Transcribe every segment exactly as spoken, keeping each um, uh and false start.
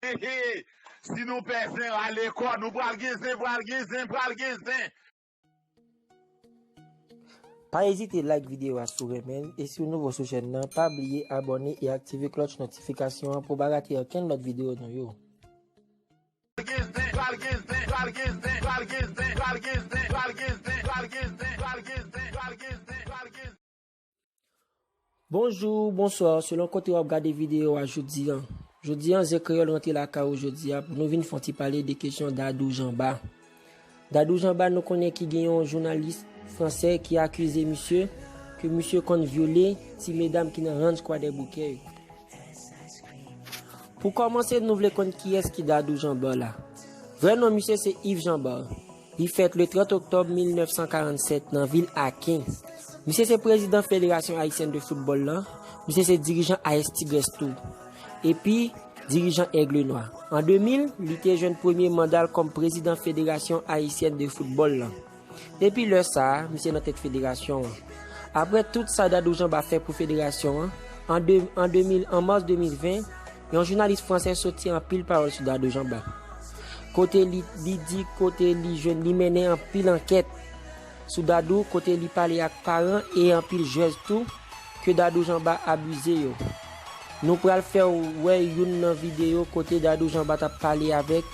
Hehe. Si nou pè zen, rale kò nou, pral gen zen, pral gen zen, pral gen zen. Pa ezite like videyo a si w renmen l, e si w nouvo sou chèn nan, pa bliye abòne e aktive klòch notifikasyon an pou w pa rate okenn lòt videyo nou yo. Bonjou, bonswa, selon kote w ap gade videyo a jodi an. Jodi an, Zen Kreyòl rantre lakay ou jodi a pou nou vin fè yon ti pale de kesyon Dadou Janba. Dadou Janba, nou konnen ki gen yon jounalis fransè ki akize misye ke misye konn vyole ti medam ki nan Ranch Kwadèboukè yo. Pou kòmanse, nou vle konn kiyès ki Dadou Janba la. Vrè non misye se Yves Janba. Li fèt le trant oktòb mil nèf san karannsèt nan vil Aken. Misye se prezidan Federasyon Ayisyèn de Foutbòl lan. Misye se dirijan A S Tigres tou. Epi, dirijan Aigle Noir. An de mil, li te jwenn premye manda l kòm prezidan Federasyon Ayisyèn de Foutbòl lan. Depi lè sa a, misye nan tèt federasyon an. Apre tout sa Dadou Janba fè pou federasyon an, an de, an de mil, an mas de mil ven, yon jounalis fransè soti anpil pawòl sou Dadou Janba. Kote li, li di kote li jwenn, li mennen anpil ankèt sou Dadou, kote li pale ak paran e anpil jwèz tou, ke Dadou Janba abize yo. Nou pral fè w wè youn nan videyo kote Dadou Janba t ap pale avèk,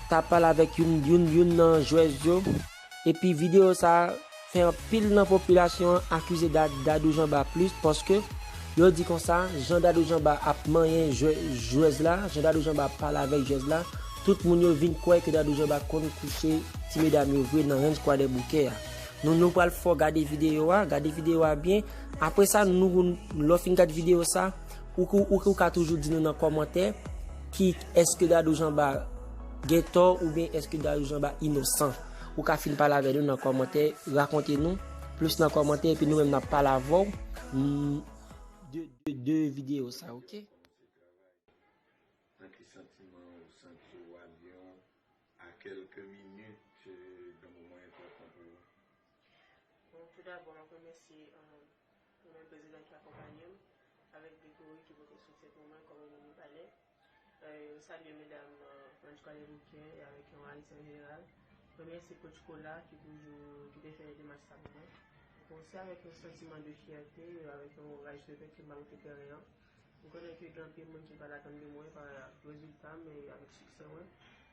t ap pale avèk youn, youn, youn nan jwèz yo. Epi videyo sa a fè anpil nan popilasyon an akize Da-, Dadou Janba plis, paske yo di konsa, jan Dadou Janba ap manyen jwè-, jwèz la, jan Dadou Janba ap pale avèk jwèz la, tout moun yo vin kwè ke Dadou Janba konn kouche ti medam yo vre nan Ranch Kwadèboukè a. Nou, nou pral fè w gade videyo a, gade videyo a byen. Apre sa, nou, lè w fin gade videyo sa, ou, ou, ou, ou ka toujou di nou nan kòmantè ki èske Dadou Janba gen tò oubyen èske Dadou Janba inosan. Ou ka fin pale avè nou nan kòmantè, rakonte nou plis nan kòmantè, epi nou menm n ap pale avè w, mm, de, de, de videyo sa, oke? Nan ki santiman ou santi w a Lyon a kèlke minit de moman enpòtan pou ou? Bon, tou dabò, m ap remèsye, euh, ou menm prezidan ki akonpanye m, avèk Gregory ki pote soutyen pou mwen kòm yon moun Nepalè. Euh, m salye medam, euh, Ranch Kwadèboukè avèk yon Ayisyen an jeneral. Remèsye coach Kola ki toujou, ki te fè demach sa pou mwen. Bon, se avèk yon santiman de fyète, avèk yon raj de vèk ke m pa monte tèren an. M konnen ke gen anpil moun ki pral atann de mwen pa rezilta m e avèk siksè mwen.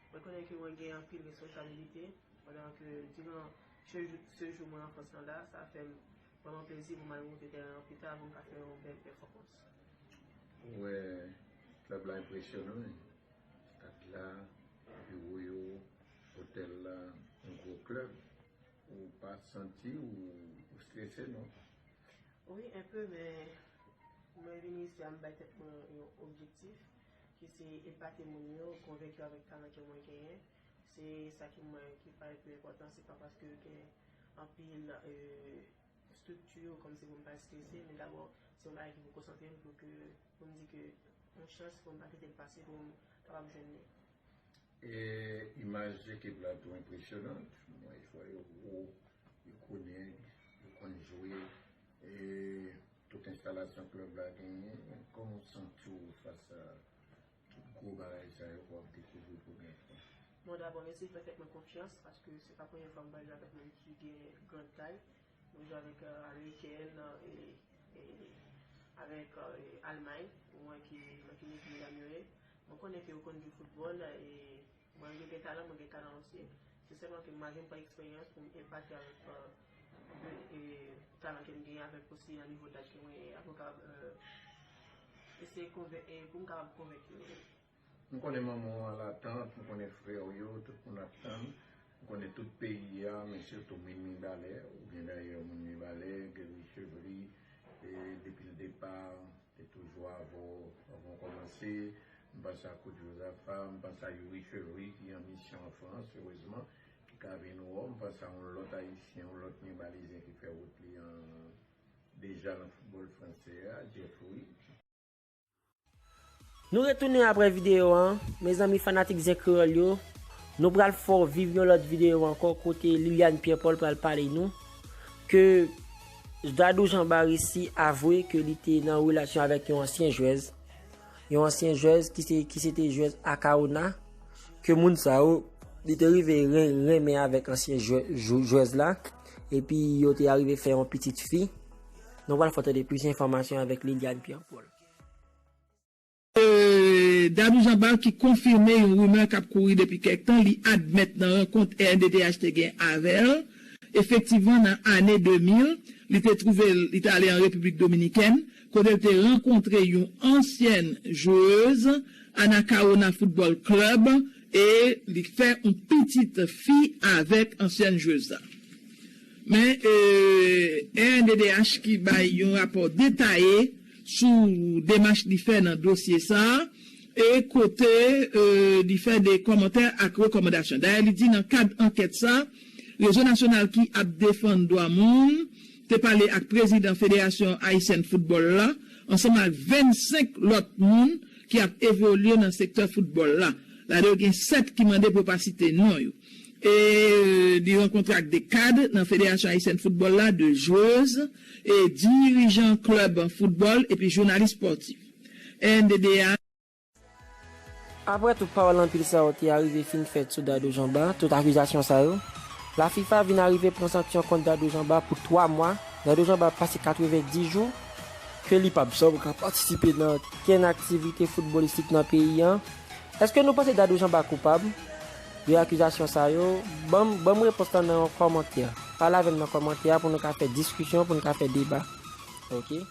Mwen konnen ke mwen gen anpil responsabilite, pandan ke diran sejou, sejou mwen an Frans lan la, sa fè m vrèman plezi pou m al monte tèren an pita pou m ka fè yon bèl pèfòmans. Ou wè klèb la enpresyonan wi. Stad la, biwo yo, otèl la, yon gwo klèb. Ou pa santi ou, ou strese non? Wi, enpe, men mwen vin isi a, m bay tèt mwen yon objektif, ki se epate moun yo, konvenk yo avèk talan ke mwen genyen. Se sa ki mwen, ki parèt pi enpòtan, se pa paske yo gen anpil, euh, estrikti yo, kòmsi pou m pa strese, men dabò, se yon bagay ki pou konsantre m pou ke, pou m di ke yon chans pou m pa kite l pase, pou m kapab jwenn li. E imaj ekip la tou enpresyonan. Mwen, jwè yo gwo, yo gwo nèg, yo konn jwe. E tout enstalasyon klèb la genyen. Kòman w santi w fas a tout gwo bagay sa yo ke w ap dekouvri premye fwa? Bon, dabò, mèsi fè tèt mwen konfyans, paske se pa premye fwa m pral jwe avèk moun ki gen gran tay. Mwen jwe avèk, euh, Amerikèn, euh, e, e avèk, euh, Almay, pou mwen ki, mwen ki medam yo ye. Mwen konnen ke yo konn jwe foutbòl, e mwen yo gen talan, mwen gen talan osi. Se sèlman ke m a jwenn pran eksperyans pou m epate avèk, euh, e, talan ke m genyen avèk osi nan nivo daj ke mwen ye, pou m kapab, euh, eseye konven-, e pou m kapab konvenk yo. M konnen manman w an latant, m konnen frè w yo, tout moun ap tann. M konnen tout peyi a, men sitou moun Mibalè, ou byen dayè moun Mibalè, Guerrier Chevry, e depi l depa, te toujou avè w, avan w kòmanse. M panse a Kout Jozafa, m panse a Youri Chevry ki an misyon an Frans, erezman, ki ka vin wè w. M panse a yon lòt Ayisyen, yon lòt Mibalezyen ki fè wout li an, deja nan foutbòl fransè a, Jeffrey. Nou retounen apre videyo an. Mezanmi fanatik Zen Kreyòl yo, nou pral fè w viv yon lòt videyo ankò kote Liliane Pierre Paul pral pale nou ke Dadou Jean Barry si avwe ke li te nan relasyon avèk yon ansyen jwèz. yon ansyen jwèz ki se, ki se te jwèz Anacaona, ke moun sa yo, li te rive ren-, renmen avèk ansyen jwè-, jwè-, jwèz la, epi yo te arive fè yon pitit fi. Nou pral fè tande plis enfòmasyon avèk Liliane Pierre Paul. Dadou Jean Bart ki konfime yon rimè k ap kouri depi kèk tan, li admèt nan rankont R N D D H te gen avè l. Efektivman, nan ane de mil, li te twouve l, li t ale an Repiblik Dominikèn, kote l te rankontre yon ansyèn jwez Anacaona Football Club e li fè yon pitit fi avèk ansyèn jwez la. Men R N D D H ki bay yon rapò detaye sou demach li fè nan dosye sa a, e kote li fè de kòmantè ak rekòmandasyon. Dayè, li di nan kad ankèt sa, Rezo Nasyonal ki ap defann dwa moun te pale ak prezidan Federasyon Ayisyèn Foutbòl la, ansanm ak vennsenk lòt moun ki ap evolye nan sektè foutbòl la. Ladan yo gen sèt ki mande pou yo pa site non yo. E li rankontre ak de kad nan Federasyon Ayisyèn Foutbòl la, de jwez, e dirijan klèb foutbòl epi jounalis spòtif. R N D D H. Apre tout pawòl anpil sa yo te arive fin fèt sou Dadou Jean Bart, tout akizasyon sa yo, la FIFA vin arive pran sanksyon kont Dadou Jean Bart pou twa mwa. Dadou Jean Bart pase katrevenndis jou ke li p ap janm ka patisipe nan kenn aktivite foutbolistik nan peyi an. Èske nou panse Dadou Jean Bart koupab de akizasyon sa yo? Ban m, ban m repons lan nan yon kòmantè. Pale avè m nan kòmantè a pou nou ka fè diskisyon, pou nou ka fè deba. Oke?